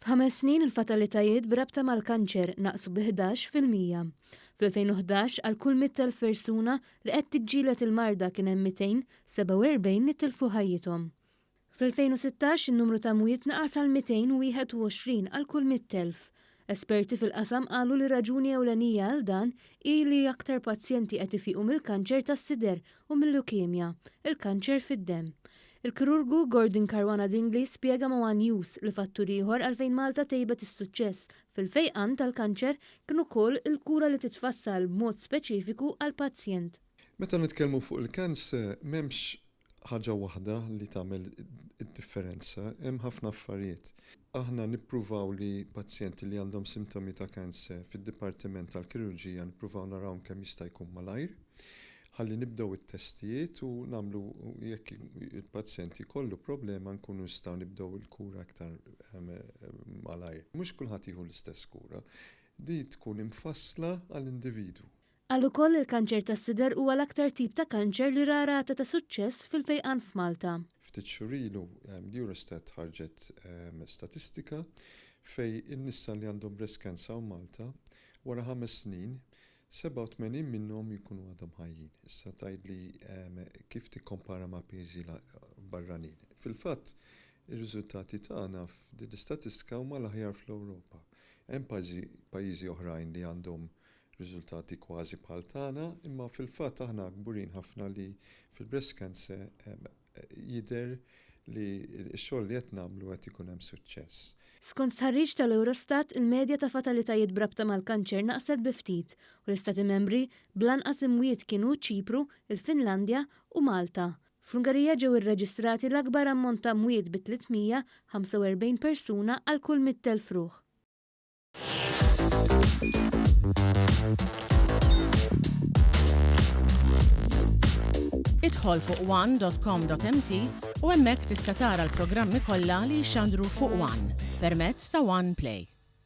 F'ħames snin il-fatalitajiet b'rabta mal-kanċer naqsu bi 11%. Fl-2011 għal kull 100,000 persuna li qed tiġġieled il-marda kien hemm 247 li tilfu ħajjithom. Fl-2016 in-numru ta' mwiet naqas għal 221 għal kull 100,000. Esperti fil-qasam qalu li raġuni ewlenija għal dan hi li aktar pazjenti qed ifiqu mill-kanċer tas-sider u mil-lukemja, il-kanċer fid-demm. Il-kirurgu Gordon Caruana Dingli spjega ma' one News li fattur ieħor għalfejn Malta tejbet is-suċċess fil-fejqan tal-kanċer kien ukoll il-kura li titfassal b'mod speċifiku għall-pazjent. Meta nitkellmu fuq il-kanser m'hemmx ħaġa waħda li tagħmel id-differenza, hemm ħafna affarijiet. Aħna nippruvaw li pazjenti li għandhom sintomi ta' kanser fid-dipartiment tal-kirurġija nippruvaw narawhom kemm jista' jkun malajr ħalli nibdew it-testijiet u nagħmlu jekk il-pazjent jkollu problema nkunu nistgħu nibdew il-kura aktar malajr. Mhux kulħadd jieħu l-istess kura. Di tkun imfassla għall-individwu. Qal ukoll li l-kanċer tas-sider huwa l-aktar tip ta' kanċer li ra rata ta' suċċess fil-fejqan f'Malta. Ftit xhur ilu l-Eurostat ħarġet statistika fejn in-nisa li għandhom breast cancer hawn Malta, wara ħames snin, 87 minnhom jkunu għadhom ħajjin. Issa tgħidli kif tikkompara ma' pajjiżi barranin. Fil-fatt, ir-riżultati tagħna f'din l-istatistika huma l-aħjar fl-Ewropa. Hemm pajjiżi oħrajn li għandhom riżultati kważi bħal tagħna, imma fil-fatt aħna kburin ħafna li fil-breast cancer jidher li x-xogħol li qed nagħmlu qed ikun hemm suċċess. Skont stħarriġ tal-Eurostat, il-medja ta' fatalitajiet b'rabta mal-kanċer naqset bi ftit u l-Istati Membri bl-anqas imwiet kienu Ċipru, il-Finlandja u Malta. Fl-Ungerija ġew irreġistrati l-akbar ammont ta' mwiet bi 345 persuna għal kull 100,000 ruħ. Idħol fuq one.com.mt u hemmhekk tista' tara l-programmi kollha li jixxandru fuq One permezz ta' One Play.